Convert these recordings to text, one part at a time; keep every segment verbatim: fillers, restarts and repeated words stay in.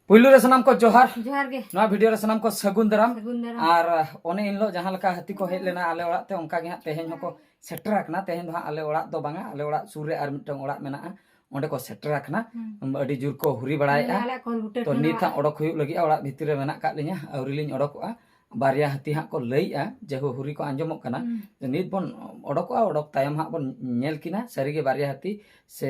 ᱯᱩᱭᱞᱩ ᱨᱮ ᱥᱟᱱᱟᱢ ᱠᱚ ᱡᱚᱦᱟᱨ᱾ ᱡᱚᱦᱟᱨ ᱜᱮ᱾ ᱱᱚᱣᱟ ᱵᱷᱤᱰᱤᱭᱳ ᱨᱮ ᱥᱟᱱᱟᱢ ᱠᱚ ᱥᱟᱹᱜᱩᱱ ᱫᱟᱨᱟᱢ᱾ ᱥᱟᱹᱜᱩᱱ ᱫᱟᱨᱟᱢ᱾ ᱟᱨ ᱚᱱᱮ ᱮᱱ ᱦᱤᱞᱳᱜ ᱡᱟᱦᱟᱸ ᱞᱮᱠᱟ ᱦᱟᱹᱛᱤ ᱠᱚ ᱦᱮᱡ ᱞᱮᱱᱟ ᱟᱞᱮ ᱚᱲᱟᱜ ᱛᱮ, ᱚᱱᱠᱟ ᱜᱮ ᱦᱟᱸᱜ ᱛᱮᱦᱮᱧ ᱦᱚᱸᱠᱚ ᱥᱮᱴᱮᱨ ᱟᱠᱟᱱᱟ᱾ ᱛᱮᱦᱮᱧ ᱫᱚ ᱦᱟᱸᱜ ᱟᱞᱮ ᱚᱲᱟᱜ ᱫᱚ ᱵᱟᱝᱟ, ᱟᱞᱮ ᱚᱲᱟᱜ ᱥᱩᱨ ᱨᱮ ᱟᱨ ᱢᱤᱫᱴᱟᱝ ᱚᱲᱟᱜ ᱢᱮᱱᱟᱜᱼᱟ, ᱚᱸᱰᱮ ᱠᱚ ᱥᱮᱴᱮᱨ ᱟᱠᱟᱱᱟ᱾ ᱦᱩᱸ᱾ ᱟᱹᱰᱤ ᱡᱳᱨ ᱠᱚ ᱦᱩᱨᱤ ᱵᱟᱲᱟᱭᱮᱫᱼᱟ᱾ ᱟᱞᱮ ᱠᱚ ᱵᱩᱴᱟᱹ ᱛᱚ ᱴᱷᱮᱱ ᱱᱤᱛ ᱚᱲᱟᱜ᱾ ᱦᱟᱸᱜ ᱚᱰᱚᱠ ᱦᱩᱭᱩᱜ ᱞᱟᱹᱜᱤᱫᱼᱟ, ᱚᱲᱟᱜ ᱵᱷᱤᱛᱤᱨ ᱨᱮ ᱢᱮᱱᱟᱜ ᱟᱠᱟᱫ ᱞᱤᱧᱟ, ᱟᱹᱣᱨᱤ ᱞᱤᱧ ᱚᱰᱚᱠᱚᱜᱼᱟ᱾ ᱵᱟᱨᱭᱟ ᱦᱟᱹᱛᱤ ᱦᱟᱸᱜ ᱠᱚ ᱞᱟᱹᱭᱮᱜᱼᱟ, ᱡᱮᱦᱳ ᱦᱩᱨᱤ ᱠᱚ ᱟᱸᱡᱚᱢᱚᱜ ᱠᱟᱱᱟ᱾ ᱦᱩᱸ᱾ ᱛᱚ ᱱᱤᱛ ᱵᱚᱱ ᱚᱰᱚᱠᱚᱜᱼᱟ, ᱚᱰᱚᱠ ᱛᱟᱭᱚᱢ ᱦᱟᱸᱜ ᱵᱚᱱ ᱧᱮᱞ ᱠᱤᱱᱟ ᱥᱟᱹᱨᱤᱜᱮ ᱵᱟᱨᱭᱟ ᱦᱟᱹᱛᱤ ᱥᱮ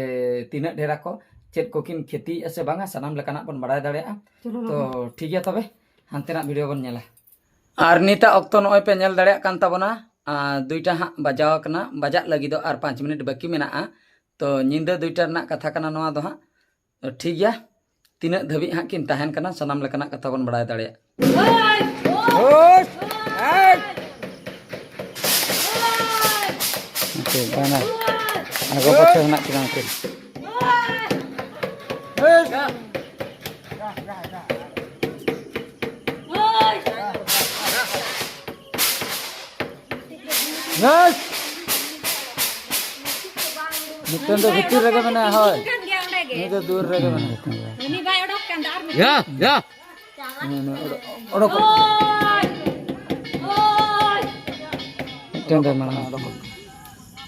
ᱛᱤᱱᱟᱹᱜ ᱰᱷᱮᱨ ᱟᱠᱚ, ᱪᱮᱫ ᱠᱚᱠᱤᱱ ᱠᱷᱮᱛᱤᱭᱮᱫᱼᱟ ᱥᱮ ᱵᱟᱝᱟ, ᱥᱟᱱᱟᱢ ᱞᱮᱠᱟᱱᱟᱜ ᱵᱚᱱ ᱵᱟᱲᱟᱭ ᱫᱟᱲᱮᱭᱟᱜᱼᱟ᱾ ᱪᱚᱞᱚ ᱛᱚ ᱞᱚᱜᱚᱱ᱾ ᱴᱷᱤᱠ ᱜᱮᱭᱟ, ᱛᱚᱵᱮ ᱦᱟᱱᱛᱮᱱᱟᱜ ᱵᱷᱤᱰᱤᱭᱳ ᱵᱚᱱ ᱧᱮᱞᱟ᱾ ᱟᱨ ᱱᱤᱛᱟᱜ ᱚᱠᱛᱚ ᱱᱚᱜᱼᱚᱭ ᱯᱮ ᱧᱮᱞ ᱫᱟᱲᱮᱭᱟᱜ ᱠᱟᱱ ᱛᱟᱵᱚᱱᱟ, ᱟᱨ ᱫᱩᱭᱴᱟ ᱦᱟᱸᱜ ᱵᱟᱡᱟᱣ ᱟᱠᱟᱱᱟ, ᱵᱟᱡᱟᱜ ᱞᱟᱹᱜᱤᱫᱚᱜ ᱟᱨ ᱯᱟᱸᱪ ᱢᱤᱱᱤᱴ ᱵᱟᱹᱠᱤ ᱢᱮᱱᱟᱜᱼᱟ᱾ ᱛᱚ ᱧᱤᱫᱟᱹ ᱫᱩᱭᱴᱟ ᱨᱮᱱᱟᱜ ᱠᱟᱛᱷᱟ ᱠᱟᱱᱟ ᱱᱚᱣᱟ ᱫᱚ ᱦᱟᱸᱜ᱾ ᱛᱚ ᱴᱷᱤᱠ ᱜᱮᱭᱟ, ᱛᱤᱱᱟᱹᱜ ᱫᱷᱟᱹᱵᱤᱡ ᱦᱟᱸᱜ ᱠᱤᱱ ᱛᱟᱦᱮᱱ ᱠᱟᱱᱟ, ᱥᱟᱱᱟᱢ ᱞᱮᱠᱟᱱᱟᱜ ᱠᱟᱛᱷᱟ ᱵᱚᱱ ᱵᱟᱲᱟᱭ ᱫᱟᱲᱮᱭᱟᱜᱼᱟ᱾ ᱟᱪᱪᱷᱟ, ᱵᱟᱝᱟ᱾ ᱟᱬᱜᱚ ᱯᱟᱪᱷᱮ ᱦᱮᱱᱟᱜ ᱠᱤᱱᱟ ᱩᱱᱠᱤᱱ᱾ ᱢᱤᱫᱴᱮᱱ ᱫᱚ ᱵᱷᱤᱛᱤᱨ ᱨᱮᱜᱮ ᱢᱮᱱᱟᱭᱟ, ᱦᱳᱭ᱾ ᱩᱱᱤ ᱫᱚ ᱫᱩᱨ ᱨᱮᱜᱮ ᱢᱮᱱᱟᱭᱟ᱾ ᱩᱱᱤ ᱵᱟᱭ ᱚᱰᱚᱠ ᱠᱟᱱ ᱫᱚ ᱟᱨ ᱢᱤᱫ ᱭᱟ, ᱭᱟ᱾ ᱦᱮᱸ, ᱱᱩᱭ ᱚᱰᱚᱠ, ᱚᱰᱚᱠ᱾ ᱢᱤᱫᱴᱮᱱ ᱫᱚ ᱢᱮᱱᱟᱭᱟ᱾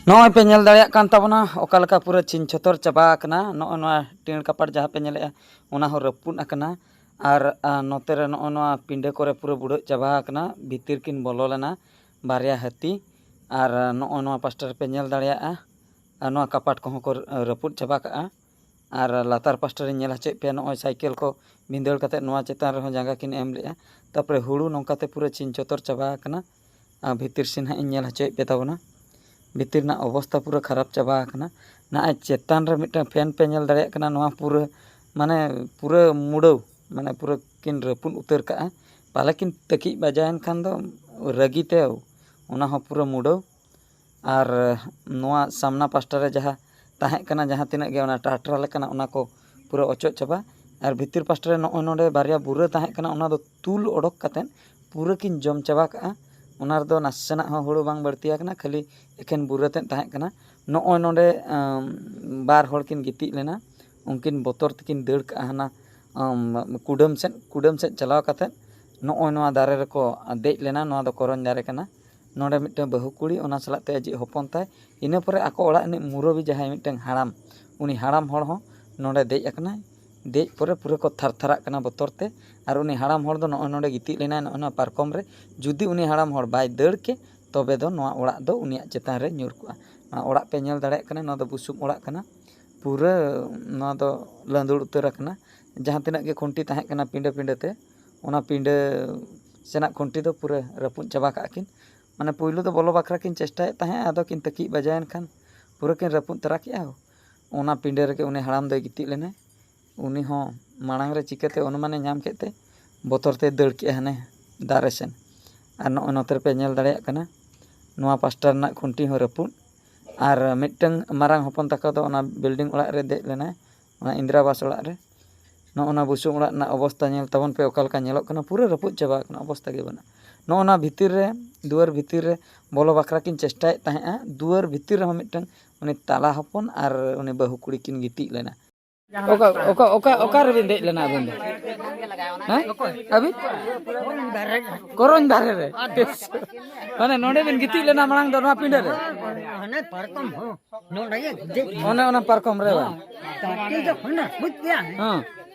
ᱱᱚᱜᱼᱚᱭ ᱯᱮ ᱧᱮᱞ ᱫᱟᱲᱮᱭᱟᱜ ᱠᱟᱱ ᱛᱟᱵᱚᱱᱟ ᱚᱠᱟ ᱞᱮᱠᱟ ᱯᱩᱨᱟᱹ ᱪᱷᱤᱱ ᱪᱷᱚᱛᱚᱨ ᱪᱟᱵᱟ ᱟᱠᱟᱱᱟ᱾ ᱱᱚᱜᱼᱚᱭ ᱱᱚᱣᱟ ᱴᱤᱬ ᱠᱟᱯᱟᱴ ᱡᱟᱦᱟᱸ ᱯᱮ ᱧᱮᱞᱮᱫᱼᱟ, ᱚᱱᱟ ᱦᱚᱸ ᱨᱟᱹᱯᱩᱫ ᱟᱠᱟᱱᱟ᱾ ᱟᱨ ᱟ, ᱱᱚᱛᱮ ᱨᱮ ᱱᱚᱜᱼᱚᱭ ᱱᱚᱣᱟ ᱯᱤᱸᱰᱟᱹ ᱠᱚᱨᱮ ᱯᱩᱨᱟᱹ ᱵᱩᱲᱟᱹᱜ ᱪᱟᱵᱟ ᱟᱠᱟᱱᱟ᱾ ᱵᱷᱤᱛᱤᱨ ᱠᱤᱱ ᱵᱚᱞᱚ ᱞᱮᱱᱟ ᱵᱟᱨᱭᱟ ᱦᱟᱹᱛᱤ᱾ ᱟᱨ ᱟ, ᱱᱚᱜᱼᱚᱭ ᱱᱚᱣᱟ ᱯᱟᱥᱴᱟ ᱨᱮᱯᱮ ᱧᱮᱞ ᱫᱟᱲᱮᱭᱟᱜᱼᱟ, ᱟᱨ ᱱᱚᱣᱟ ᱠᱟᱯᱟᱴ ᱠᱚᱦᱚᱸ ᱠᱚ ᱨᱟᱹᱯᱩᱫ ᱪᱟᱵᱟ ᱠᱟᱜᱼᱟ᱾ ᱟᱨ ᱞᱟᱛᱟᱨ ᱯᱟᱥᱴᱟ ᱨᱤᱧ ᱧᱮᱞ ᱦᱚᱪᱚᱭᱮᱫ ᱯᱮᱭᱟ, ᱱᱚᱜᱼᱚᱭ ᱥᱟᱭᱠᱮᱞ ᱠᱚ ᱵᱷᱤᱸᱫᱟᱹᱲ ᱠᱟᱛᱮᱫ ᱱᱚᱣᱟ ᱪᱮᱛᱟᱱ ᱨᱮᱦᱚᱸ ᱡᱟᱸᱜᱟ ᱠᱤᱱ ᱮᱢ ᱞᱮᱜᱼᱟ᱾ ᱛᱟᱨᱯᱚᱨᱮ ᱦᱩᱲᱩ ᱱᱚᱝᱠᱟᱛᱮ ᱯᱩᱨᱟᱹ ᱪᱷᱤᱱ ᱪᱚᱛᱚᱨ ᱪᱟᱵᱟ ᱟᱠᱟᱱᱟ᱾ ᱟᱨ ᱵᱷᱤᱛᱤᱨ ᱥᱮᱱ ᱦᱟᱸᱜ ᱤᱧ ᱧᱮᱞ ᱦᱚᱪᱚᱭᱮᱫ ᱯᱮ ᱛᱟᱵᱚᱱᱟ᱾ ᱵᱷᱤᱛᱤᱨ ᱨᱮᱱᱟᱜ ᱚᱵᱚᱥᱛᱟ ᱯᱩᱨᱟᱹ ᱠᱷᱟᱨᱟᱯ ᱪᱟᱵᱟ ᱟᱠᱟᱱᱟ᱾ ᱱᱚᱜᱼᱚᱭ ᱪᱮᱛᱟᱱ ᱨᱮ ᱢᱤᱫᱴᱟᱝ ᱯᱷᱮᱱ ᱯᱮ ᱧᱮᱞ ᱫᱟᱲᱮᱭᱟᱜ ᱠᱟᱱᱟ, ᱱᱚᱣᱟ ᱯᱩᱨᱟᱹ ᱢᱟᱱᱮ ᱯᱩᱨᱟᱹ ᱢᱩᱰᱟᱹᱣ, ᱢᱟᱱᱮ ᱯᱩᱨᱟᱹ ᱠᱤᱱ ᱨᱟᱹᱯᱩᱫ ᱩᱛᱟᱹᱨ ᱠᱟᱜᱼᱟ᱾ ᱯᱟᱞᱮ ᱠᱤᱱ ᱛᱟᱹᱠᱤᱡ ᱵᱟᱡᱟᱣᱮᱱ ᱠᱷᱟᱱ ᱫᱚ ᱨᱟᱹᱜᱤ ᱛᱮ ᱚᱱᱟ ᱦᱚᱸ ᱯᱩᱨᱟᱹ ᱢᱩᱰᱟᱹᱣ᱾ ᱟᱨ ᱱᱚᱣᱟ ᱥᱟᱢᱱᱟ ᱯᱟᱥᱴᱟ ᱨᱮ ᱡᱟᱦᱟᱸ ᱛᱟᱦᱮᱸ ᱠᱟᱱᱟ, ᱡᱟᱦᱟᱸ ᱛᱤᱱᱟᱹᱜ ᱜᱮ ᱚᱱᱟ ᱴᱟᱴᱨᱟ ᱞᱮᱠᱟᱱᱟᱜ, ᱚᱱᱟ ᱠᱚ ᱯᱩᱨᱟᱹ ᱚᱪᱚᱜ ᱪᱟᱵᱟ᱾ ᱟᱨ ᱵᱷᱤᱛᱤᱨ ᱯᱟᱥᱴᱟ ᱨᱮ ᱱᱚᱜᱼᱚᱭ ᱱᱚᱰᱮ ᱵᱟᱨᱭᱟ ᱵᱩᱨᱟᱹ ᱛᱟᱦᱮᱸ ᱠᱟᱱᱟ, ᱚᱱᱟ ᱫᱚ ᱛᱩᱞ ᱚᱰᱚᱠ ᱠᱟᱛᱮᱫ ᱯᱩᱨᱟᱹ ᱠᱤᱱ ᱡᱚᱢ ᱪᱟᱵᱟ ᱠᱟᱜᱼᱟ᱾ ᱚᱱᱟ ᱨᱮᱫᱚ ᱱᱟᱥᱮᱱᱟᱜ ᱦᱚᱸ ᱦᱩᱲᱩ ᱵᱟᱝ ᱵᱟᱹᱲᱛᱤ ᱟᱠᱟᱱᱟ, ᱠᱷᱟᱹᱞᱤ ᱮᱠᱷᱮᱱ ᱵᱩᱨᱟᱹ ᱛᱮᱫ ᱛᱟᱦᱮᱸ ᱠᱟᱱᱟ᱾ ᱱᱚᱜᱼᱚᱭ ᱱᱚᱰᱮ ᱟᱢ, ᱵᱟᱨ ᱦᱚᱲ ᱠᱤᱱ ᱜᱤᱛᱤᱡ ᱞᱮᱱᱟ, ᱩᱱᱠᱤᱱ ᱵᱚᱛᱚᱨ ᱛᱮᱠᱤᱱ ᱫᱟᱹᱲ ᱠᱟᱜᱼᱟ ᱦᱟᱱᱟ ᱟᱢ, ᱠᱩᱰᱟᱹᱢ ᱥᱮᱫ, ᱠᱩᱰᱟᱹᱢ ᱥᱮᱫ ᱪᱟᱞᱟᱣ ᱠᱟᱛᱮᱫ ᱱᱚᱜᱼᱚᱭ ᱱᱚᱣᱟ ᱫᱟᱨᱮ ᱨᱮᱠᱚ ᱫᱮᱡ ᱞᱮᱱᱟ᱾ ᱱᱚᱣᱟ ᱫᱚ ᱠᱚᱨᱚᱧ ᱫᱟᱨᱮ ᱠᱟᱱᱟ᱾ ᱱᱚᱰᱮ ᱢᱤᱫᱴᱟᱝ ᱵᱟᱹᱦᱩ ᱠᱩᱲᱤ, ᱚᱱᱟ ᱥᱟᱞᱟᱜ ᱛᱮ ᱟᱡᱤᱡ ᱦᱚᱯᱚᱱ ᱛᱟᱭ, ᱤᱱᱟᱹ ᱯᱚᱨᱮ ᱟᱠᱚ ᱚᱲᱟᱜ ᱨᱤᱱᱤᱡ ᱢᱩᱨᱚᱵᱤ ᱡᱟᱦᱟᱸᱭ ᱢᱤᱫᱴᱟᱝ ᱦᱟᱲᱟᱢ, ᱩᱱᱤ ᱦᱟᱲᱟᱢ ᱦᱚᱲ ᱦᱚᱸ ᱱᱚᱰᱮ ᱫᱮᱡ ᱟᱠᱟᱱᱟᱭ᱾ ᱫᱮᱡ ᱯᱚᱨᱮ ᱯᱩᱨᱟᱹ ᱠᱚ ᱛᱷᱟᱨ ᱛᱷᱟᱨᱟᱜ ᱠᱟᱱᱟ ᱵᱚᱛᱚᱨ ᱛᱮ᱾ ᱟᱨ ᱩᱱᱤ ᱦᱟᱲᱟᱢ ᱦᱚᱲ ᱫᱚ ᱱᱚᱜᱼᱚᱭ ᱱᱚᱰᱮ ᱜᱤᱛᱤᱡ ᱞᱮᱱᱟᱭ, ᱱᱚᱜᱼᱚᱭ ᱱᱚᱣᱟ ᱯᱟᱨᱠᱚᱢ ᱨᱮ᱾ ᱡᱩᱫᱤ ᱩᱱᱤ ᱦᱟᱲᱟᱢ ᱦᱚᱲ ᱵᱟᱭ ᱫᱟᱹᱲ ᱠᱮ, ᱛᱚᱵᱮ ᱫᱚ ᱱᱚᱣᱟ ᱚᱲᱟᱜ ᱫᱚ ᱩᱱᱤᱭᱟᱜ ᱪᱮᱛᱟᱱ ᱨᱮ ᱧᱩᱨ ᱠᱚᱜᱼᱟ᱾ ᱱᱚᱣᱟ ᱚᱲᱟᱜ ᱯᱮ ᱧᱮᱞ ᱫᱟᱲᱮᱭᱟᱜ ᱠᱟᱱᱟ, ᱱᱚᱣᱟ ᱫᱚ ᱵᱩᱥᱩᱵ ᱚᱲᱟᱜ ᱠᱟᱱᱟ᱾ ᱯᱩᱨᱟᱹ ᱱᱚᱣᱟ ᱫᱚ ᱞᱟᱸᱫᱩᱲ ᱩᱛᱟᱹᱨ ᱟᱠᱟᱱᱟ᱾ ᱡᱟᱦᱟᱸ ᱛᱤᱱᱟᱹᱜ ᱜᱮ ᱠᱷᱩᱱᱴᱤ ᱛᱟᱦᱮᱸ ᱠᱟᱱᱟ ᱯᱤᱸᱰᱟᱹ ᱯᱤᱸᱰᱟᱹ ᱛᱮ, ᱚᱱᱟ ᱯᱤᱸᱰᱟᱹ ᱥᱮᱱᱟᱜ ᱠᱷᱩᱱᱴᱤ ᱫᱚ ᱯᱩᱨᱟᱹ ᱨᱟᱹᱯᱩᱫ ᱪᱟᱵᱟ ᱠᱟᱜᱼᱟ ᱠᱤᱱ᱾ ᱢᱟᱱᱮ ᱯᱩᱭᱞᱩ ᱫᱚ ᱵᱚᱞᱚ ᱵᱟᱠᱷᱨᱟ ᱠᱤᱱ ᱪᱮᱥᱴᱟᱭᱮᱫ ᱛᱟᱦᱮᱸᱫ, ᱟᱫᱚ ᱠᱤᱱ ᱛᱟᱹᱠᱤᱡ ᱵᱟᱡᱟᱣᱮᱱ ᱠᱷᱟᱱ ᱯᱩᱨᱟᱹ ᱠᱤᱱ ᱨᱟᱹᱯᱩᱫ ᱛᱟᱨᱟ ᱠᱮᱜᱼᱟ᱾ ᱚᱱᱟ ᱯᱤᱸᱰᱟᱹ ᱨᱮᱜᱮ ᱩᱱᱤ ᱦᱟᱲᱟᱢ ᱫᱚᱭ ᱜᱤᱛᱤᱡ ᱞᱮᱱᱟᱭ᱾ ᱩᱱᱤ ᱦᱚᱸ ᱢᱟᱲᱟᱝ ᱨᱮ ᱪᱤᱠᱟᱹᱛᱮ ᱚᱱᱩᱢᱟᱱᱮ ᱧᱟᱢ ᱠᱮᱫ ᱛᱮ ᱵᱚᱛᱚᱨ ᱛᱮ ᱫᱟᱹᱲ ᱠᱮᱜᱼᱟ ᱦᱟᱱᱮ ᱫᱟᱨᱮ ᱥᱮᱱ᱾ ᱟᱨ ᱱᱚᱜᱼᱚᱭ ᱱᱚᱛᱮ ᱨᱮᱯᱮ ᱧᱮᱞ ᱫᱟᱲᱮᱭᱟᱜ ᱠᱟᱱᱟ, ᱱᱚᱣᱟ ᱯᱟᱥᱴᱟ ᱨᱮᱱᱟᱜ ᱠᱷᱩᱱᱴᱤ ᱦᱚᱸ ᱨᱟᱹᱯᱩᱫ᱾ ᱟᱨ ᱢᱤᱫᱴᱟᱝ ᱢᱟᱨᱟᱝ ᱦᱚᱯᱚᱱ ᱛᱟᱠᱚ ᱫᱚ ᱚᱱᱟ ᱵᱤᱞᱰᱤᱝ ᱚᱲᱟᱜ ᱨᱮ ᱫᱮᱡ ᱞᱮᱱᱟᱭ, ᱚᱱᱟ ᱤᱱᱫᱨᱟᱵᱟᱥ ᱚᱲᱟᱜ ᱨᱮ᱾ ᱱᱚᱜᱼᱚ ᱱᱟ ᱵᱩᱥᱩᱵ ᱚᱲᱟᱜ ᱨᱮᱱᱟᱜ ᱚᱵᱚᱥᱛᱟ ᱧᱮᱞ ᱛᱟᱵᱚᱱ ᱯᱮ, ᱚᱠᱟ ᱞᱮᱠᱟ ᱧᱮᱞᱚᱜ ᱠᱟᱱᱟ, ᱯᱩᱨᱟᱹ ᱨᱟᱹᱯᱩᱫ ᱪᱟᱵᱟ ᱟᱠᱟᱱᱟ, ᱚᱵᱚᱥᱛᱟ ᱜᱮ ᱵᱟᱹᱱᱩᱜᱼᱟ᱾ ᱱᱚᱜᱼᱚ ᱱᱟ ᱵᱷᱤᱛᱤᱨ ᱨᱮ, ᱫᱩᱣᱟᱹᱨ ᱵᱷᱤᱛᱤᱨ ᱨᱮ ᱵᱚᱞᱚ ᱵᱟᱠᱷᱨᱟ ᱠᱤᱱ ᱪᱮᱥᱴᱟᱭᱮᱫ ᱛᱟᱦᱮᱸᱫᱼᱟ, ᱫᱩᱣᱟᱹᱨ ᱵᱷᱤᱛᱤᱨ ᱨᱮᱦᱚᱸ ᱢᱤᱫᱴᱟᱝ ᱩᱱᱤ ᱛᱟᱞᱟ ᱦᱚᱯᱚᱱ ᱟᱨ ᱩᱱᱤ ᱵᱟᱹᱦᱩ ᱠᱩᱲᱤ ᱠᱤᱱ ᱜᱤᱛᱤᱡ ᱞᱮᱱᱟ᱾ ᱚᱠᱟ, ᱚᱠᱟ, ᱚᱠᱟ, ᱚᱠᱟ ᱨᱮᱵᱤᱱ ᱫᱮᱡ ᱞᱮᱱᱟ ᱟᱹᱵᱤᱱ ᱫᱚ? ᱦᱮᱸ? ᱟᱹᱵᱤᱱ? ᱠᱚᱨᱚᱧ ᱫᱟᱨᱮ ᱨᱮ᱾ ᱢᱟᱱᱮ ᱱᱚᱰᱮ ᱵᱤᱱ ᱜᱤᱛᱤᱡ ᱞᱮᱱᱟ ᱢᱟᱲᱟᱝ ᱫᱚ ᱱᱚᱣᱟ ᱯᱤᱸᱰᱟᱹ ᱨᱮ? ᱦᱟᱱᱮ ᱯᱟᱨᱠᱚᱢ ᱦᱚᱸ ᱱᱚᱰᱮ ᱜᱮ ᱜᱤᱛᱤᱡ᱾ ᱚᱱᱮ ᱚᱱᱟ ᱯᱟᱨᱠᱚᱢ ᱨᱮ ᱵᱟᱝ? ᱛᱟᱨᱯᱚᱨᱮ ᱡᱚᱠᱷᱚᱱ ᱵᱩᱡᱽ ᱠᱮᱫᱟ᱾ ᱦᱮᱸ᱾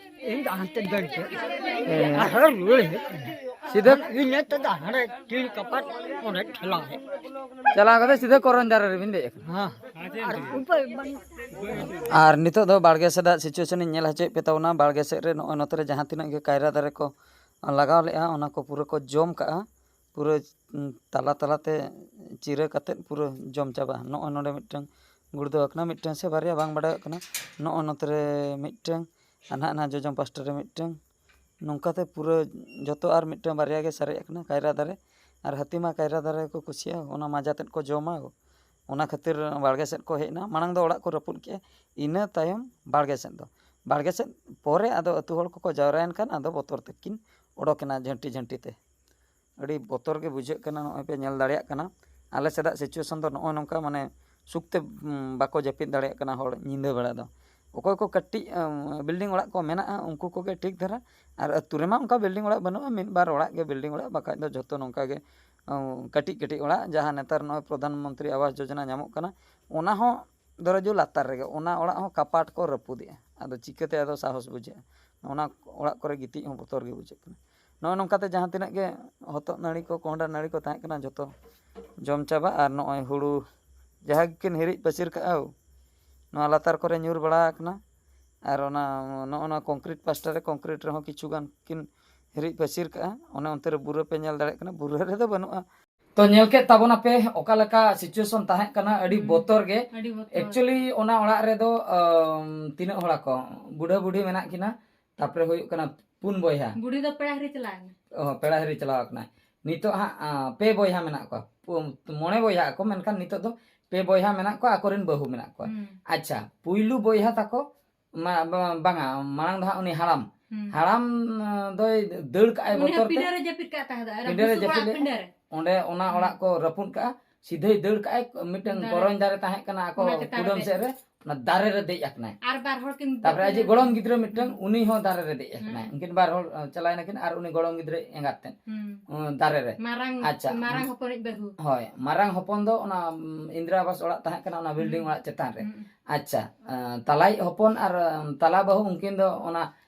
ᱤᱧ ᱫᱚ ᱦᱟᱱᱛᱮ ᱫᱟᱹᱲ ᱠᱮᱫ᱾ ᱦᱮᱸ᱾ ᱟᱨᱦᱚᱸ ᱨᱩᱣᱟᱹᱲ ᱦᱮᱡ ᱮᱱᱟ᱾ ᱥᱤᱫᱷᱟᱹ ᱤᱧ ᱱᱤᱛᱚᱜ ᱫᱚ ᱦᱟᱸᱰᱮ ᱴᱤᱲ ᱠᱟᱯᱟᱫ ᱚᱸᱰᱮ ᱴᱷᱮᱞᱟᱣ ᱦᱮᱡ᱾ ᱪᱟᱞᱟᱣ ᱠᱟᱛᱮ ᱥᱤᱫᱷᱟᱹ ᱠᱚᱨᱚᱧ ᱫᱟᱨᱮ ᱨᱮᱵᱤᱱ ᱫᱮᱡ ᱟᱠᱟᱱᱟ? ᱦᱮᱸ᱾ ᱟᱨ ᱩᱯᱟᱹᱭ ᱵᱟᱹᱱᱩᱜ᱾ ᱟᱨ ᱱᱤᱛᱚᱜ ᱫᱚ ᱵᱟᱲᱜᱮ ᱥᱮᱫᱟᱜ situation ᱤᱧ ᱧᱮᱞ ᱦᱚᱪᱚᱭᱮᱫ ᱯᱮ ᱛᱟᱵᱚᱱᱟ᱾ ᱵᱟᱲᱜᱮ ᱥᱮᱫ ᱨᱮ ᱱᱚᱜᱼᱚᱭ ᱱᱚᱛᱮ ᱨᱮ ᱡᱟᱦᱟᱸ ᱛᱤᱱᱟᱹᱜ ᱜᱮ ᱠᱟᱭᱨᱟ ᱫᱟᱨᱮ ᱠᱚ ᱞᱟᱜᱟᱣ ᱞᱮᱜᱼᱟ, ᱚᱱᱟ ᱠᱚ ᱯᱩᱨᱟᱹ ᱠᱚ ᱡᱚᱢ ᱠᱟᱜᱼᱟ᱾ ᱯᱩᱨᱟᱹ, ᱩᱸ, ᱛᱟᱞᱟ ᱛᱟᱞᱟᱛᱮ ᱪᱤᱨᱟᱹ ᱠᱟᱛᱮᱫ ᱯᱩᱨᱟᱹ ᱡᱚᱢ ᱪᱟᱵᱟ᱾ ᱱᱚᱜᱼᱚᱭ ᱱᱚᱰᱮ ᱢᱤᱫᱴᱟᱝ ᱜᱩᱲᱫᱟᱹᱣ ᱟᱠᱟᱱᱟ, ᱢᱤᱫᱴᱟᱝ ᱥᱮ ᱵᱟᱨᱭᱟ ᱵᱟᱝ ᱵᱟᱰᱟᱭᱚᱜ ᱠᱟᱱᱟ᱾ ᱱᱚᱜᱼᱚᱭ ᱱᱚᱛᱮ ᱨᱮ ᱢᱤᱫᱴᱟᱝ, ᱟᱨ ᱱᱟᱦᱟᱜ ᱱᱚᱣᱟ ᱡᱚᱡᱚᱢ ᱯᱟᱥᱴᱟ ᱨᱮ ᱢᱤᱫᱴᱟᱝ᱾ ᱱᱚᱝᱠᱟᱛᱮ ᱯᱩᱨᱟᱹ ᱡᱚᱛᱚ ᱟᱨ ᱢᱤᱫᱴᱟᱝ ᱵᱟᱨᱭᱟ ᱜᱮ ᱥᱟᱨᱮᱡ ᱟᱠᱟᱱᱟ ᱠᱟᱭᱨᱟ ᱫᱟᱨᱮ᱾ ᱟᱨ ᱦᱟᱹᱛᱤ ᱢᱟ ᱠᱟᱭᱨᱟ ᱫᱟᱨᱮ ᱠᱚ ᱠᱩᱥᱤᱭᱟᱜᱼᱟ, ᱚᱱᱟ ᱢᱟᱡᱟ ᱛᱮᱫ ᱠᱚ ᱡᱚᱢᱟ᱾ ᱚᱱᱟ ᱠᱷᱟᱹᱛᱤᱨ ᱵᱟᱲᱜᱮ ᱥᱮᱫ ᱠᱚ ᱦᱮᱡ ᱮᱱᱟ᱾ ᱢᱟᱲᱟᱝ ᱫᱚ ᱚᱲᱟᱜ ᱠᱚ ᱨᱟᱹᱯᱩᱫ ᱠᱮᱜᱼᱟ, ᱤᱱᱟᱹ ᱛᱟᱭᱚᱢ ᱵᱟᱲᱜᱮ ᱥᱮᱫ ᱫᱚ, ᱵᱟᱲᱜᱮ ᱥᱮᱫ ᱯᱚᱨᱮ ᱟᱫᱚ ᱟᱹᱛᱩ ᱦᱚᱲ ᱠᱚᱠᱚ ᱡᱟᱣᱨᱟᱭᱮᱱ ᱠᱷᱟᱱ ᱟᱫᱚ ᱵᱚᱛᱚᱨ ᱛᱮᱠᱤᱱ ᱚᱰᱚᱠᱮᱱᱟ ᱡᱷᱟᱹᱱᱴᱤ ᱡᱷᱟᱹᱱᱴᱤ ᱛᱮ᱾ ᱟᱹᱰᱤ ᱵᱚᱛᱚᱨ ᱜᱮ ᱵᱩᱡᱷᱟᱹᱜ ᱠᱟᱱᱟ᱾ ᱱᱚᱜᱼᱚᱭ ᱯᱮ ᱧᱮᱞ ᱫᱟᱲᱮᱭᱟᱜ ᱠᱟᱱᱟ, ᱟᱞᱮ ᱥᱮᱫᱟᱜ situation ᱫᱚ ᱱᱚᱜᱼᱚᱭ ᱱᱚᱝᱠᱟ, ᱢᱟᱱᱮ ᱥᱩᱠ ᱛᱮ, ᱩᱸ, ᱵᱟᱠᱚ ᱡᱟᱹᱯᱤᱫ ᱫᱟᱲᱮᱭᱟᱜ ᱠᱟᱱᱟ ᱦᱚᱲ ᱧᱤᱫᱟᱹ ᱵᱮᱲᱟ ᱫᱚ᱾ ᱚᱠᱚᱭ ᱠᱚ ᱠᱟᱹᱴᱤᱡ ᱵᱤᱞᱰᱤᱝ ᱚᱲᱟᱜ ᱠᱚ ᱢᱮᱱᱟᱜᱼᱟ, ᱩᱱᱠᱩ ᱠᱚᱜᱮ ᱴᱷᱤᱠ ᱫᱷᱟᱨᱟ᱾ ᱟᱨ ᱟᱹᱛᱩ ᱨᱮᱢᱟ ᱚᱱᱠᱟ ᱵᱤᱞᱰᱤᱝ ᱚᱲᱟᱜ ᱵᱟᱹᱱᱩᱜᱼᱟ, ᱢᱤᱫ ᱵᱟᱨ ᱚᱲᱟᱜ ᱜᱮ ᱵᱤᱞᱰᱤᱝ ᱚᱲᱟᱜ, ᱵᱟᱠᱷᱟᱡ ᱫᱚ ᱡᱷᱚᱛᱚ ᱱᱚᱝᱠᱟ ᱜᱮ ᱠᱟᱹᱴᱤᱡ ᱠᱟᱹᱴᱤᱡ ᱚᱲᱟᱜ, ᱡᱟᱦᱟᱸ ᱱᱮᱛᱟᱨ ᱱᱚᱜᱼᱚᱭ ᱯᱨᱚᱫᱷᱟᱱ ᱢᱚᱱᱛᱨᱤ ᱟᱵᱟᱥ ᱡᱳᱡᱚᱱᱟ ᱧᱟᱢᱚᱜ ᱠᱟᱱᱟ, ᱚᱱᱟ ᱦᱚᱸ ᱫᱚᱨᱚᱡᱚ ᱞᱟᱛᱟᱨ ᱨᱮᱜᱮ, ᱚᱱᱟ ᱚᱲᱟᱜ ᱦᱚᱸ ᱠᱟᱯᱟᱴ ᱠᱚ ᱨᱟᱹᱯᱩᱫᱮᱜᱼᱟ᱾ ᱟᱫᱚ ᱪᱤᱠᱟᱹᱛᱮ ᱟᱫᱚ ᱥᱟᱦᱚᱥ ᱵᱩᱡᱷᱟᱹᱜᱼᱟ? ᱚᱱᱟ ᱚᱲᱟᱜ ᱠᱚᱨᱮ ᱜᱤᱛᱤᱡ ᱦᱚᱸ ᱵᱚᱛᱚᱨ ᱜᱮ ᱵᱩᱡᱷᱟᱹᱜ ᱠᱟᱱᱟ᱾ ᱱᱚᱜᱼᱚᱭ ᱱᱚᱝᱠᱟᱛᱮ ᱡᱟᱦᱟᱸ ᱛᱤᱱᱟᱹᱜ ᱜᱮ ᱦᱚᱛᱚᱫ ᱱᱟᱹᱲᱤ ᱠᱚ, ᱠᱚᱸᱦᱰᱟ ᱱᱟᱹᱲᱤ ᱠᱚ ᱛᱟᱦᱮᱸ ᱠᱟᱱᱟ, ᱡᱷᱚᱛᱚ ᱡᱚᱢ ᱪᱟᱵᱟ᱾ ᱟᱨ ᱱᱚᱜᱼᱚᱭ ᱦᱩᱲᱩ ᱡᱟᱦᱟᱸ ᱜᱮᱠᱤᱱ ᱦᱤᱨᱤᱡ ᱯᱟᱹᱥᱤᱨ ᱠᱟᱜᱼᱟ, ᱱᱚᱣᱟ ᱞᱟᱛᱟᱨ ᱠᱚᱨᱮ ᱧᱩᱨ ᱵᱟᱲᱟ ᱟᱠᱟᱱᱟ᱾ ᱟᱨ ᱚᱱᱟ, ᱱᱚᱜᱼᱚ ᱱᱚᱣᱟ ᱠᱚᱝᱠᱨᱤᱴ ᱯᱟᱥᱴᱟ ᱨᱮ, ᱠᱚᱝᱠᱨᱤᱴ ᱨᱮᱦᱚᱸ ᱠᱤᱪᱷᱩ ᱜᱟᱱ ᱠᱤᱱ ᱦᱤᱨᱤᱡ ᱯᱟᱹᱥᱤᱨ ᱠᱟᱜᱼᱟ᱾ ᱚᱱᱮ ᱚᱱᱛᱮ ᱨᱮ ᱵᱩᱨᱟᱹ ᱯᱮ ᱧᱮᱞ ᱫᱟᱲᱮᱭᱟᱜ ᱠᱟᱱᱟ, ᱵᱩᱨᱟᱹ ᱨᱮᱫᱚ ᱵᱟᱹᱱᱩᱜᱼᱟ᱾ ᱛᱚ ᱧᱮᱞ ᱠᱮᱫ ᱛᱟᱵᱚᱱᱟᱯᱮ ᱚᱠᱟ ᱞᱮᱠᱟ ᱥᱤᱪᱩᱭᱮᱥᱚᱱ ᱛᱟᱦᱮᱸ ᱠᱟᱱᱟ, ᱟᱹᱰᱤ ᱦᱩᱸ᱾ ᱵᱚᱛᱚᱨ ᱜᱮ᱾ ᱟᱹᱰᱤ ᱵᱚᱛᱚᱨ᱾ ᱮᱠᱪᱩᱭᱮᱞᱤ ᱚᱱᱟ ᱚᱲᱟᱜ ᱨᱮᱫᱚ ᱟᱢ, ᱛᱤᱱᱟᱹᱜ ᱦᱚᱲ ᱟᱠᱚ? ᱵᱩᱰᱷᱟᱹ ᱵᱩᱰᱷᱤ ᱢᱮᱱᱟᱜ ᱠᱤᱱᱟ, ᱛᱟᱯᱚᱨᱮ ᱦᱩᱭᱩᱜ ᱠᱟᱱᱟ ᱯᱩᱱ ᱵᱚᱭᱦᱟ᱾ ᱵᱩᱰᱷᱤ ᱫᱚ ᱯᱮᱲᱟ ᱦᱤᱨᱤ ᱪᱟᱞᱟᱣ ᱮᱱᱟ᱾ ᱚ, ᱯᱮᱲᱟ ᱦᱤᱨᱤ ᱪᱟᱞᱟᱣ ᱟᱠᱟᱱᱟᱭ᱾ ᱱᱤᱛᱚᱜ ᱦᱟᱸᱜ ᱟ, ᱯᱮ ᱵᱚᱭᱦᱟ ᱢᱮᱱᱟᱜ ᱠᱚᱣᱟ, ᱯᱩ- ᱢᱚᱬᱮ ᱵᱚᱭᱦᱟ ᱟᱠᱚ, ᱢᱮᱱᱠᱷᱟᱱ ᱱᱤᱛᱚᱜ ᱫᱚ ᱯᱮ ᱵᱚᱭᱦᱟ ᱢᱮᱱᱟᱜ ᱠᱚᱣᱟ, ᱟᱠᱚᱨᱮᱱ ᱵᱟᱹᱦᱩ ᱢᱮᱱᱟᱜ ᱠᱚᱣᱟ᱾ ᱦᱩᱸ᱾ ᱟᱪᱪᱷᱟ, ᱯᱩᱭᱞᱩ ᱵᱚᱭᱦᱟ ᱛᱟᱠᱚ ᱢᱟ-, ᱵᱟ- ᱵᱟᱝᱟ, ᱢᱟᱲᱟᱝ ᱫᱚ ᱦᱟᱸᱜ ᱩᱱᱤ ᱦᱟᱲᱟᱢ, ᱦᱩᱸ᱾ ᱦᱟᱲᱟᱢ ᱟ, ᱫᱚᱭ ᱫᱟᱹᱲ ᱠᱟᱜᱼᱟᱭ ᱩᱱᱤ ᱦᱚᱸ ᱵᱚᱛᱚᱨ ᱛᱮ᱾ ᱯᱤᱸᱰᱟᱹ ᱨᱮ ᱡᱟᱹᱯᱤᱫ ᱠᱟᱜ ᱛᱟᱦᱮᱸ ᱫᱚ, ᱟᱨ ᱯᱤᱸᱰᱟᱹ ᱨᱮ ᱵᱩᱥᱩᱵ ᱚᱲᱟᱜ ᱡᱟᱹᱯᱤᱫ ᱞᱮᱫ, ᱯᱤᱸᱰᱟᱹ ᱨᱮ᱾ ᱚᱸᱰᱮ ᱚᱱᱟ ᱦᱩᱸ᱾ ᱚᱲᱟᱜ ᱠᱚ ᱨᱟᱹᱯᱩᱫ ᱠᱟᱜᱼᱟ, ᱥᱤᱫᱷᱟᱹᱭ ᱫᱟᱹᱲ ᱠᱟᱜᱼᱟᱭ, ᱢᱤᱫᱴᱟᱝ ᱫᱟᱨᱮ᱾ ᱜᱚᱨᱚᱧ ᱫᱟᱨᱮ ᱛᱟᱦᱮᱸ ᱠᱟᱱᱟ ᱟᱠᱚ ᱚᱱᱟ ᱪᱮᱛᱟᱱ ᱨᱮ ᱠᱩᱰᱟᱹᱢ ᱫᱮᱡ᱾ ᱥᱮᱫ ᱨᱮ, ᱚᱱᱟ ᱫᱟᱨᱮ ᱨᱮ ᱫᱮᱡ ᱟᱠᱟᱱᱟᱭ᱾ ᱟᱨ ᱵᱟᱨ ᱦᱚᱲ ᱠᱤᱱ ᱛᱟᱯᱚᱨᱮ ᱟᱡᱤᱡ ᱫᱟᱹᱲ ᱜᱚᱲᱚᱢ ᱠᱟᱱᱟ᱾ ᱜᱤᱫᱽᱨᱟᱹ ᱢᱤᱫᱴᱟᱝ, ᱦᱩᱸ᱾ ᱩᱱᱤ ᱦᱚᱸ ᱫᱟᱨᱮ ᱨᱮ ᱫᱮᱡ ᱟᱠᱟᱱᱟᱭ᱾ ᱦᱩᱸ᱾ ᱩᱱᱠᱤᱱ ᱵᱟᱨ ᱦᱚᱲ ᱟ, ᱪᱟᱞᱟᱣ ᱱᱟᱠᱤᱱ ᱟᱨ ᱩᱱᱤ ᱜᱚᱲᱚᱢ ᱜᱤᱫᱽᱨᱟᱹ ᱮᱸᱜᱟᱛ ᱛᱮᱫ, ᱦᱩᱸ᱾ ᱩᱸ, ᱫᱟᱨᱮ ᱨᱮ᱾ ᱢᱟᱨᱟᱝ, ᱟᱪᱪᱷᱟ, ᱢᱟᱨᱟᱝ ᱩᱱ- ᱦᱚᱯᱚᱱᱤᱡ ᱵᱟᱹᱦᱩ᱾ ᱦᱳᱭ, ᱢᱟᱨᱟᱝ ᱦᱚᱯᱚᱱ ᱫᱚ ᱚᱱᱟ, ᱩᱢ, ᱤᱱᱫᱨᱟ ᱟᱵᱟᱥ ᱚᱲᱟᱜ ᱛᱟᱦᱮᱸ ᱠᱟᱱᱟ, ᱚᱱᱟ ᱵᱤᱞᱰᱤᱝ ᱦᱩᱸ᱾ ᱚᱲᱟᱜ ᱪᱮᱛᱟᱱ ᱨᱮ᱾ ᱦᱩᱸ᱾ ᱟᱪᱪᱷᱟ, ᱟ, ᱛᱟᱞᱟᱭᱤᱡ ᱦᱚᱯᱚᱱ ᱟᱨ, ᱟᱢ, ᱛᱟᱞᱟ ᱵᱟᱹᱦᱩ ᱩᱱᱠᱤᱱ ᱫᱚ ᱚᱱᱟ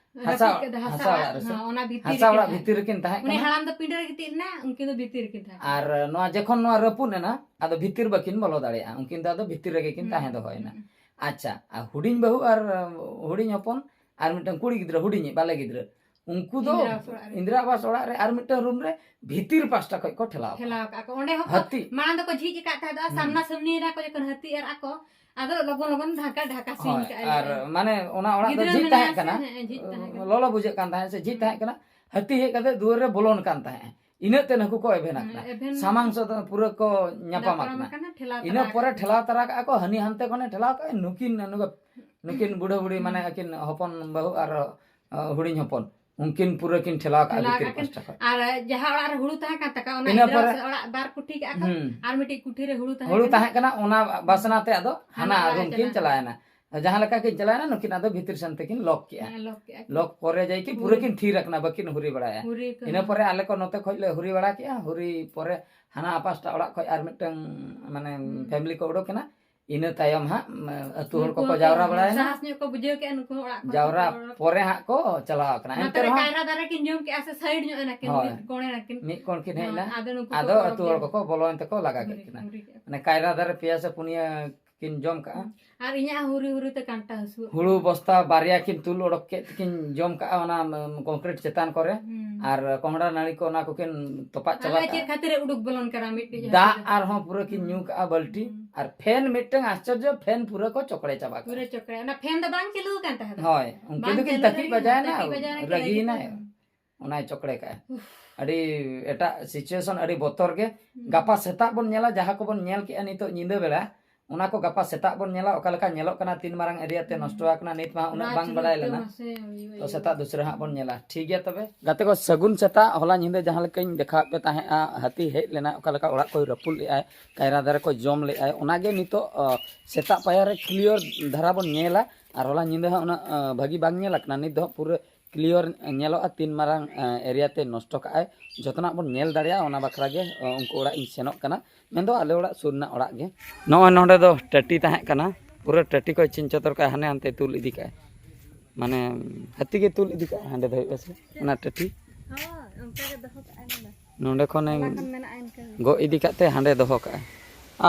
ᱦᱟᱥᱟ, ᱨᱟᱹᱯᱩᱫ ᱠᱟᱫᱟ, ᱦᱟᱥᱟ ᱦᱟᱥᱟ ᱚᱲᱟᱜ ᱚᱲᱟᱜ, ᱨᱮᱥᱮ? ᱦᱚᱸ, ᱚᱱᱟ ᱵᱷᱤᱛᱤᱨ ᱦᱟᱥᱟ ᱨᱮᱠᱤᱱ ᱚᱲᱟᱜ ᱛᱟᱦᱮᱸ ᱵᱷᱤᱛᱤᱨ ᱨᱮᱠᱤᱱ ᱛᱟᱦᱮᱸ ᱩᱱᱤ ᱠᱟᱱᱟ᱾ ᱦᱟᱲᱟᱢ ᱫᱚ ᱯᱤᱸᱰᱟᱹ ᱨᱮ ᱜᱤᱛᱤᱡ ᱞᱮᱱᱟ, ᱩᱱᱠᱤᱱ ᱫᱚ ᱵᱷᱤᱛᱤᱨ ᱨᱮᱠᱤᱱ ᱛᱟᱦᱮᱸ ᱠᱟᱱᱟ᱾ ᱟᱨ ᱱᱚᱣᱟ ᱡᱚᱠᱷᱚᱱ ᱱᱚᱣᱟ ᱨᱟᱹᱯᱩᱫ ᱮᱱᱟ, ᱟᱫᱚ ᱵᱷᱤᱛᱤᱨ ᱵᱟᱹᱠᱤᱱ ᱵᱚᱞᱚ ᱫᱟᱲᱮᱭᱟᱜᱼᱟ, ᱩᱱᱠᱤᱱ ᱫᱚ ᱟᱫᱚ ᱵᱷᱤᱛᱤᱨ ᱨᱮᱜᱮ ᱠᱤᱱ ᱦᱩᱸ, ᱛᱟᱦᱮᱸ ᱫᱚᱦᱚᱭᱮᱱᱟ᱾ ᱦᱩᱸ᱾ ᱟᱪᱪᱷᱟ, ᱟᱨ ᱦᱩᱰᱤᱧ ᱵᱟᱹᱦᱩ ᱟᱨ, ᱟᱢ, ᱦᱩᱰᱤᱧ ᱦᱚᱯᱚᱱ ᱟᱨ ᱢᱤᱫᱴᱟᱝ ᱠᱩᱲᱤ ᱜᱤᱫᱽᱨᱟᱹ, ᱦᱩᱰᱤᱧᱤᱡ ᱵᱟᱞᱮ ᱜᱤᱫᱽᱨᱟᱹ, ᱩᱱᱠᱩ ᱫᱚ ᱤᱱᱫᱨᱟ ᱟᱵᱟᱥ ᱚᱲᱟᱜ ᱨᱮ᱾ ᱤᱱᱫᱨᱟ ᱟᱵᱟᱥ ᱚᱲᱟᱜ ᱨᱮ ᱟᱨ ᱢᱤᱫᱴᱟᱝ ᱨᱩᱢ ᱨᱮ ᱵᱷᱤᱛᱤᱨ ᱯᱟᱥᱴᱟ ᱠᱷᱚᱡ ᱠᱚ ᱴᱷᱮᱞᱟᱣ ᱠᱟᱜᱼᱟ᱾ ᱴᱷᱮᱞᱟᱣ ᱠᱟᱜᱼᱟ ᱠᱚ᱾ ᱚᱸᱰᱮ ᱦᱚᱸ ᱠᱚ ᱦᱟᱹᱛᱤ᱾ ᱢᱟᱲᱟᱝ ᱫᱚᱠᱚ ᱡᱷᱤᱡ ᱟᱠᱟᱫ ᱛᱟᱦᱮᱸ ᱫᱚ, ᱦᱩᱸ᱾ ᱥᱟᱢᱱᱟ ᱥᱟᱢᱱᱤ ᱮᱱᱟ ᱠᱚ ᱡᱚᱠᱷᱚᱱ ᱦᱟᱹᱛᱤ ᱟᱨ ᱟᱠᱚ, ᱟᱫᱚ ᱞᱚᱜᱚᱱ ᱞᱚᱜᱚᱱ ᱰᱷᱟᱠᱟ ᱰᱷᱟᱠᱟ ᱥᱤᱧ ᱦᱳᱭ, ᱠᱟᱜᱼᱟ ᱟᱨ ᱞᱮ᱾ ᱢᱟᱱᱮ ᱚᱱᱟ ᱚᱲᱟᱜ ᱫᱚ ᱜᱤᱫᱽᱨᱟᱹ ᱡᱷᱤᱡ ᱢᱮᱱᱟᱭᱟ ᱛᱟᱦᱮᱸ ᱥᱮ? ᱠᱟᱱᱟ, ᱦᱮᱸ, ᱡᱷᱤᱡ ᱛᱟᱦᱮᱸ ᱠᱟᱱᱟ᱾ ᱞᱚᱞᱚ ᱵᱩᱡᱷᱟᱹᱜ ᱠᱟᱱ ᱛᱟᱦᱮᱸᱫ ᱥᱮ ᱡᱷᱤᱡ ᱦᱩᱸ᱾ ᱛᱟᱦᱮᱸ ᱠᱟᱱᱟ, ᱦᱟᱹᱛᱤ ᱦᱮᱡ ᱠᱟᱛᱮ ᱫᱩᱣᱟᱹᱨ ᱨᱮ ᱵᱚᱞᱚᱱ ᱠᱟᱱ ᱛᱟᱦᱮᱸᱫ᱾ ᱤᱱᱟᱹᱜ ᱛᱮ ᱱᱩᱠᱩ ᱠᱚ ᱮᱵᱷᱮᱱ ᱦᱩᱸ, ᱟᱠᱟᱱᱟ᱾ ᱮᱵᱷᱮᱱ ᱥᱟᱢᱟᱝ ᱥᱮᱫ ᱫᱚ ᱯᱩᱨᱟᱹ ᱠᱚ ᱧᱟᱯᱟᱢ ᱧᱟᱯᱟᱢ ᱟᱠᱟᱱᱟ᱾ ᱟᱠᱟᱱᱟ, ᱴᱷᱮᱞᱟᱣ ᱤᱱᱟᱹ ᱛᱟᱨᱟ ᱯᱚᱨᱮ ᱟᱠᱟᱱᱟ᱾ ᱴᱷᱮᱞᱟᱣ ᱛᱟᱨᱟ ᱠᱟᱜᱼᱟ ᱠᱚ, ᱦᱟᱹᱱᱤ ᱦᱟᱱᱛᱮ ᱠᱷᱚᱱᱮ ᱴᱷᱮᱞᱟᱣ ᱠᱟᱜᱼᱟ, ᱱᱩᱠᱤᱱ, ᱱᱩᱠᱩ, ᱱᱩᱠᱤᱱ ᱵᱩᱰᱷᱟᱹ ᱵᱩᱲᱦᱤ, ᱢᱟᱱᱮ ᱦᱩᱸ᱾ ᱟᱹᱠᱤᱱ ᱦᱚᱯᱚᱱ ᱵᱟᱹᱦᱩ ᱟᱨ, ᱟ, ᱦᱩᱰᱤᱧ ᱦᱚᱯᱚᱱ, ᱩᱱᱠᱤᱱ ᱯᱩᱨᱟᱹ ᱠᱤᱱ ᱴᱷᱮᱞᱟᱣ ᱠᱟᱜᱼᱟ ᱴᱷᱮᱞᱟᱣ ᱵᱷᱤᱛᱤᱨ ᱠᱟᱜᱼᱟ ᱠᱤᱱ᱾ ᱯᱟᱥᱴᱟ ᱠᱷᱚᱱ᱾ ᱟᱨ ᱡᱟᱦᱟᱸ ᱚᱲᱟᱜ ᱨᱮ ᱦᱩᱲᱩ ᱛᱟᱦᱮᱸ ᱠᱟᱱ ᱛᱟᱠᱚᱣᱟ, ᱚᱱᱟ ᱤᱱᱟᱹ ᱤᱱᱫᱨᱟ ᱯᱚᱨᱮ ᱟᱵᱟᱥ ᱚᱲᱟᱜ ᱵᱟᱨ ᱠᱩᱴᱷᱤ ᱠᱟᱜᱼᱟ ᱠᱚ, ᱦᱩᱸ᱾ ᱟᱨ ᱢᱤᱫᱴᱤᱡ ᱠᱩᱴᱷᱤ ᱨᱮ ᱦᱩᱲᱩ ᱛᱟᱦᱮᱸ ᱦᱩᱲᱩ ᱠᱟᱱᱟ᱾ ᱛᱟᱦᱮᱸ ᱠᱟᱱᱟ, ᱚᱱᱟ ᱵᱟᱥᱱᱟ ᱛᱮ ᱟᱫᱚ ᱦᱟᱱᱟ ᱦᱟᱱᱟ ᱚᱲᱟᱜ ᱨᱩᱢ ᱨᱮ ᱠᱤᱱ ᱪᱟᱞᱟᱣ ᱪᱟᱞᱟᱣᱮᱱᱟ᱾ ᱡᱟᱦᱟᱸ ᱞᱮᱠᱟ ᱠᱤᱱ ᱪᱟᱞᱟᱣᱮᱱᱟ, ᱱᱩᱠᱤᱱ ᱟᱫᱚ ᱵᱷᱤᱛᱤᱨ ᱥᱮᱱ ᱛᱮᱠᱤᱱ ᱞᱚᱠ ᱠᱮᱜᱼᱟ᱾ ᱦᱮᱸ, ᱞᱚᱠ ᱠᱮᱜᱼᱟ ᱠᱤᱱ᱾ ᱞᱚᱠ ᱯᱚᱨᱮ ᱡᱟᱭ ᱠᱤ ᱯᱩᱨᱟᱹ ᱦᱩᱸ᱾ ᱠᱤᱱ ᱛᱷᱤᱨ ᱟᱠᱟᱱᱟ, ᱵᱟᱹᱠᱤᱱ ᱦᱩᱨᱤ ᱵᱟᱲᱟᱭᱟ᱾ ᱦᱩᱨᱤ ᱠᱟᱱᱟ᱾ ᱤᱱᱟᱹ ᱯᱚᱨᱮ ᱟᱞᱮ ᱠᱚ ᱱᱚᱛᱮ ᱠᱷᱚᱡ ᱞᱮ ᱦᱩᱨᱤ ᱵᱟᱲᱟ ᱠᱮᱜᱼᱟ᱾ ᱦᱩᱨᱤ ᱯᱚᱨᱮ ᱦᱟᱱᱟ ᱯᱟᱥᱴᱟ ᱚᱲᱟᱜ ᱠᱷᱚᱡ ᱟᱨ ᱢᱤᱫᱴᱟᱝ ᱢᱟᱱᱮ ᱦᱩᱸ᱾ ᱯᱷᱮᱢᱤᱞᱤ ᱠᱚ ᱩᱰᱩᱠ ᱮᱱᱟ᱾ ᱤᱱᱟᱹ ᱛᱟᱭᱚᱢ ᱦᱟᱸᱜ ᱢ, ᱟᱹᱛᱩ ᱦᱚᱲ ᱱᱩᱠᱩ ᱠᱚᱠᱚ ᱦᱚᱸ ᱡᱟᱣᱨᱟ ᱦᱮᱸ, ᱵᱟᱲᱟᱭᱮᱱᱟ᱾ ᱥᱟᱦᱟᱥ ᱧᱚᱜ ᱠᱚ ᱵᱩᱡᱷᱟᱹᱣ ᱠᱮᱜᱼᱟ, ᱱᱩᱠᱩ ᱦᱚᱸ ᱚᱲᱟᱜ ᱠᱷᱚᱱ ᱡᱟᱣᱨᱟ ᱠᱚ ᱨᱚᱲ᱾ ᱯᱚᱨᱮ ᱦᱟᱸᱜ ᱠᱚ ᱪᱟᱞᱟᱣ ᱠᱟᱱᱟ᱾ ᱚᱱᱟ ᱮᱱᱛᱮ ᱛᱟᱨᱮ ᱨᱮᱦᱚᱸ ᱠᱟᱭᱨᱟ ᱫᱟᱨᱮ ᱠᱤᱱ ᱡᱚᱢ ᱠᱮᱜᱼᱟ ᱥᱮ ᱥᱟᱭᱤᱰ ᱧᱚᱜ ᱮᱱᱟ ᱠᱤᱱ, ᱦᱳᱭ᱾ ᱢᱤᱫ ᱠᱚᱬᱮ ᱱᱟᱠᱤᱱ᱾ ᱢᱤᱫ ᱠᱚᱬ ᱠᱤᱱ ᱦᱮᱡ ᱦᱳᱭ, ᱮᱱᱟ᱾ ᱟᱫᱚ ᱱᱩᱠᱩ ᱟᱫᱚ ᱠᱚ ᱟᱹᱛᱩ ᱦᱚᱲ ᱯᱚᱨᱚᱵᱽ ᱠᱚᱠᱚ ᱵᱚᱞᱚᱭᱮᱱ ᱛᱮᱠᱚ ᱞᱟᱜᱟ ᱠᱮᱫ ᱦᱩᱨᱤ, ᱠᱤᱱᱟ᱾ ᱦᱩᱨᱤ ᱠᱮᱜᱼᱟ ᱠᱚ᱾ ᱢᱟᱱᱮ ᱠᱟᱭᱨᱟ ᱫᱟᱨᱮ ᱯᱮᱭᱟ ᱥᱮ ᱯᱩᱱᱭᱟᱹ ᱠᱤᱱ ᱡᱚᱢ ᱠᱟᱜᱼᱟ᱾ ᱦᱩᱸ᱾ ᱟᱨ ᱤᱧᱟᱹᱜ ᱦᱩᱨᱤ ᱦᱩᱨᱤ ᱛᱮ ᱠᱟᱱᱴᱟ ᱦᱟᱹᱥᱩᱣᱟᱹᱜ ᱦᱩᱲᱩ ᱠᱟᱱᱟ᱾ ᱵᱚᱥᱛᱟ ᱵᱟᱨᱭᱟ ᱠᱤᱱ ᱛᱩᱞ ᱚᱰᱚᱠ ᱠᱮᱫ ᱛᱮᱠᱤᱱ ᱡᱚᱢ ᱠᱟᱜᱼᱟ ᱚᱱᱟ ᱠᱚᱝᱠᱨᱤᱴ ᱪᱮᱛᱟᱱ ᱠᱚᱨᱮ᱾ ᱦᱩᱸ᱾ ᱟᱨ ᱠᱚᱦᱰᱟ ᱱᱟᱹᱲᱤ ᱠᱚ ᱚᱱᱟ ᱠᱚᱠᱤᱱ ᱛᱚᱯᱟᱜ ᱪᱟᱵᱟ ᱟᱞᱮ ᱪᱮᱫ ᱠᱟᱜᱼᱟ᱾ ᱠᱷᱟᱹᱛᱤᱨ ᱮ ᱩᱰᱩᱠ ᱵᱚᱞᱚᱱ ᱠᱟᱱᱟ ᱢᱤᱫᱴᱤᱡ ᱦᱟᱹᱛᱤ ᱫᱟᱜ ᱫᱚ? ᱟᱨᱦᱚᱸ ᱯᱩᱨᱟᱹ ᱠᱤᱱ ᱧᱩ ᱦᱩᱸ᱾ ᱠᱟᱜᱼᱟ ᱵᱟᱹᱞᱴᱤ᱾ ᱦᱩᱸ᱾ ᱟᱨ ᱯᱷᱮᱱ ᱢᱤᱫᱴᱟᱝ ᱟᱥᱪᱚᱨᱡᱚ, ᱯᱷᱮᱱ ᱯᱩᱨᱟᱹ ᱠᱚ ᱪᱚᱠᱲᱮ ᱪᱟᱵᱟ ᱠᱟᱜᱼᱟ᱾ ᱯᱩᱨᱟᱹ ᱪᱚᱠᱲᱮ, ᱚᱱᱟ ᱯᱷᱮᱱ ᱫᱚ ᱵᱟᱝ ᱪᱟᱹᱞᱩ ᱟᱠᱟᱱ ᱛᱟᱦᱮᱸ ᱫᱚ? ᱦᱳᱭ, ᱩᱱᱠᱤᱱ ᱵᱟᱝ ᱫᱚᱠᱤᱱ ᱪᱟᱹᱞᱩ ᱛᱟᱹᱠᱤᱡ ᱨᱮᱦᱚᱸ, ᱵᱟᱡᱟᱭᱮᱱᱟ, ᱛᱟᱹᱠᱤᱡ ᱵᱟᱡᱟᱭᱮᱱᱟ, ᱠᱤᱱ ᱨᱟᱹᱜᱤᱭᱮᱱᱟᱭ᱾ ᱨᱟᱹᱜᱤᱭᱮᱱᱟ᱾ ᱚᱱᱟᱭ ᱪᱚᱠᱲᱮ ᱠᱟᱜᱼᱟ᱾ ᱩᱯᱷ᱾ ᱟᱹᱰᱤ ᱮᱴᱟᱜ ᱥᱤᱪᱩᱭᱮᱥᱚᱱ, ᱟᱹᱰᱤ ᱵᱚᱛᱚᱨ ᱜᱮ᱾ ᱦᱩᱸ᱾ ᱜᱟᱯᱟ ᱥᱮᱛᱟᱜ ᱵᱚᱱ ᱧᱮᱞᱟ, ᱡᱟᱦᱟᱸ ᱠᱚᱵᱚᱱ ᱧᱮᱞ ᱠᱮᱜᱼᱟ ᱱᱤᱛᱚᱜ ᱧᱤᱫᱟᱹ ᱵᱮᱲᱟ, ᱚᱱᱟ ᱠᱚ ᱜᱟᱯᱟ ᱥᱮᱛᱟᱜ ᱵᱚᱱ ᱧᱮᱞᱟ, ᱚᱠᱟ ᱞᱮᱠᱟ ᱧᱮᱞᱚᱜ ᱠᱟᱱᱟ, ᱛᱤᱱ ᱢᱟᱨᱟᱝ ᱮᱨᱤᱭᱟ ᱛᱮ ᱦᱩᱸ᱾ ᱱᱚᱥᱴᱚ ᱟᱠᱟᱱᱟ, ᱱᱤᱛ ᱢᱟ ᱩᱱᱟᱹᱜ ᱨᱟᱡᱽ ᱵᱟᱝ ᱵᱟᱲᱟᱭ ᱨᱤᱛᱟᱹ ᱞᱮᱱᱟ᱾ ᱢᱟᱥᱮ ᱦᱩᱭᱩᱜᱼᱟ, ᱛᱚ ᱤᱭᱟᱹ ᱥᱮᱛᱟᱜ ᱠᱟᱱᱟ᱾ ᱫᱩᱥᱨᱟ ᱦᱟᱸᱜ ᱵᱚᱱ ᱧᱮᱞᱟ᱾ ᱴᱷᱤᱠ ᱜᱮᱭᱟ ᱛᱚᱵᱮ ᱜᱟᱛᱮ ᱠᱚ, ᱥᱟᱹᱜᱩᱱ ᱥᱮᱛᱟᱜ᱾ ᱦᱚᱞᱟ ᱧᱤᱫᱟᱹ ᱡᱟᱦᱟᱸ ᱞᱮᱠᱟᱧ ᱫᱮᱠᱷᱟᱣᱟᱫ ᱯᱮ ᱛᱟᱦᱮᱸᱜᱼᱟ, ᱦᱟᱹᱛᱤ ᱦᱮᱡ ᱞᱮᱱᱟ, ᱚᱠᱟ ᱞᱮᱠᱟ ᱚᱲᱟᱜ ᱠᱚᱭ ᱨᱟᱹᱯᱩᱫ ᱞᱮᱜᱼᱟᱭ, ᱠᱟᱭᱨᱟ ᱫᱟᱨᱮ ᱠᱚ ᱡᱚᱢ ᱞᱮᱜᱼᱟᱭ, ᱚᱱᱟᱜᱮ ᱱᱤᱛᱚᱜ, ᱚ, ᱥᱮᱛᱟᱜ ᱯᱟᱭᱟᱨ ᱨᱮ ᱠᱞᱤᱭᱟᱨ ᱫᱷᱟᱨᱟ ᱵᱚᱱ ᱧᱮᱞᱟ᱾ ᱟᱨ ᱦᱚᱞᱟ ᱧᱤᱫᱟᱹ ᱦᱚᱸ ᱩᱱᱟᱹᱜ, ᱚ, ᱵᱷᱟᱹᱜᱤ ᱵᱟᱝ ᱧᱮᱞ ᱟᱠᱟᱱᱟ, ᱱᱤᱛ ᱫᱚ ᱦᱟᱸᱜ ᱯᱩᱨᱟᱹ ᱠᱞᱤᱭᱟᱨ ᱧᱮᱞᱚᱜᱼᱟ ᱛᱤᱱ ᱢᱟᱨᱟᱝ, ᱮ, ᱮᱨᱤᱭᱟ ᱛᱮ ᱱᱚᱥᱴᱚ ᱠᱟᱜᱼᱟᱭ᱾ ᱡᱚᱛᱚᱱᱟᱜ ᱵᱚᱱ ᱧᱮᱞ ᱫᱟᱲᱮᱭᱟᱜᱼᱟ, ᱚᱱᱟ ᱵᱟᱠᱷᱨᱟ ᱜᱮ, ᱚ, ᱩᱱᱠᱩ ᱚᱲᱟᱜ ᱤᱧ ᱥᱮᱱᱚᱜ ᱠᱟᱱᱟ, ᱢᱮᱱᱫᱚ ᱟᱞᱮ ᱚᱲᱟᱜ ᱥᱩᱨ ᱨᱮᱱᱟᱜ ᱚᱲᱟᱜ ᱜᱮ᱾ ᱱᱚᱜᱼᱚᱭ ᱱᱚᱸᱰᱮ ᱫᱚ ᱴᱟᱹᱴᱤ ᱛᱟᱦᱮᱸ ᱠᱟᱱᱟ, ᱯᱩᱨᱟᱹ ᱴᱟᱹᱴᱤ ᱠᱚᱭ ᱪᱤᱱ ᱪᱚᱛᱚᱨ ᱠᱟᱜᱼᱟ, ᱦᱟᱱᱮ ᱦᱟᱱᱛᱮ ᱛᱩᱞ ᱤᱫᱤ ᱠᱟᱜᱼᱟᱭ, ᱢᱟᱱᱮ ᱦᱟᱹᱛᱤ ᱜᱮ ᱛᱩᱞ ᱤᱫᱤ ᱠᱟᱜᱼᱟᱭ ᱦᱟᱸᱰᱮ ᱫᱷᱟᱹᱵᱤᱡ ᱯᱟᱥᱮ ᱚᱱᱟ ᱴᱟᱹᱴᱤ᱾ ᱦᱳᱭ, ᱚᱱᱠᱟ ᱜᱮ ᱫᱚᱦᱚ ᱠᱟᱜᱼᱟᱭ ᱱᱚᱰᱮ᱾ ᱱᱚᱸᱰᱮ ᱠᱷᱚᱱᱮ ᱦᱚᱞᱟ ᱠᱷᱚᱱ ᱢᱮᱱᱟᱜᱼᱟ ᱤᱱᱠᱟᱹ ᱜᱮ᱾ ᱜᱚᱜ ᱤᱫᱤ ᱠᱟᱜ ᱛᱮ ᱦᱟᱸᱰᱮ ᱫᱚᱦᱚ ᱠᱟᱜᱼᱟᱭ᱾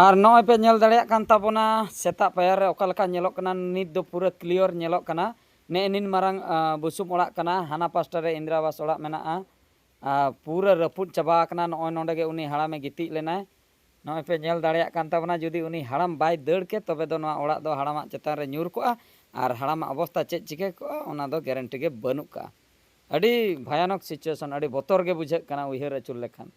ᱟᱨ ᱱᱚᱜᱼᱚᱭ ᱯᱮ ᱧᱮᱞ ᱫᱟᱲᱮᱭᱟᱜ ᱠᱟᱱ ᱛᱟᱵᱚᱱᱟ ᱥᱮᱛᱟᱜ ᱯᱟᱭᱟᱨ ᱨᱮ ᱚᱠᱟ ᱞᱮᱠᱟ ᱧᱮᱞᱚᱜ ᱠᱟᱱᱟ, ᱱᱤᱛ ᱫᱚ ᱯᱩᱨᱟᱹ ᱠᱞᱤᱭᱟᱨ ᱧᱮᱞᱚᱜ ᱠᱟᱱᱟ᱾ ᱱᱮᱜᱼᱮ ᱱᱤᱱ ᱢᱟᱨᱟᱝ, ᱟ, ᱵᱩᱥᱩᱵ ᱚᱲᱟᱜ ᱠᱟᱱᱟ, ᱦᱟᱱᱟ ᱯᱟᱥᱴᱟ ᱨᱮ ᱤᱱᱫᱨᱟ ᱟᱵᱟᱥ ᱚᱲᱟᱜ ᱢᱮᱱᱟᱜᱼᱟ᱾ ᱟ, ᱯᱩᱨᱟᱹ ᱨᱟᱹᱯᱩᱫ ᱪᱟᱵᱟ ᱟᱠᱟᱱᱟ᱾ ᱱᱚᱜᱼᱚᱭ ᱱᱚᱸᱰᱮ ᱜᱮ ᱩᱱᱤ ᱦᱟᱲᱟᱢᱮ ᱜᱤᱛᱤᱡ ᱞᱮᱱᱟᱭ᱾ ᱱᱚᱜᱼᱚᱭ ᱯᱮ ᱧᱮᱞ ᱫᱟᱲᱮᱭᱟᱜ ᱠᱟᱱ ᱛᱟᱵᱚᱱᱟ, ᱡᱩᱫᱤ ᱩᱱᱤ ᱦᱟᱲᱟᱢ ᱵᱟᱭ ᱫᱟᱹᱲ ᱠᱮ, ᱛᱚᱵᱮ ᱫᱚ ᱱᱚᱣᱟ ᱚᱲᱟᱜ ᱫᱚ ᱦᱟᱲᱟᱢᱟᱜ ᱪᱮᱛᱟᱱ ᱨᱮ ᱧᱩᱨ ᱠᱚᱜᱼᱟ᱾ ᱟᱨ ᱦᱟᱲᱟᱢᱟᱜ ᱚᱵᱚᱥᱛᱟ ᱪᱮᱫ ᱪᱤᱠᱟᱹ ᱠᱚᱜᱼᱟ, ᱚᱱᱟ ᱫᱚ ᱜᱮᱨᱮᱱᱴᱤ ᱜᱮ ᱵᱟᱹᱱᱩᱜ ᱠᱟᱜᱼᱟ᱾ ᱟᱹᱰᱤ ᱵᱷᱟᱭᱟᱱᱚᱠ ᱥᱤᱪᱩᱭᱮᱥᱚᱱ, ᱟᱹᱰᱤ ᱵᱚᱛᱚᱨ ᱜᱮ ᱵᱩᱡᱷᱟᱹᱜ ᱠᱟᱱᱟ ᱩᱭᱦᱟᱹᱨ ᱟᱹᱪᱩᱨ ᱞᱮᱠᱷᱟᱱ᱾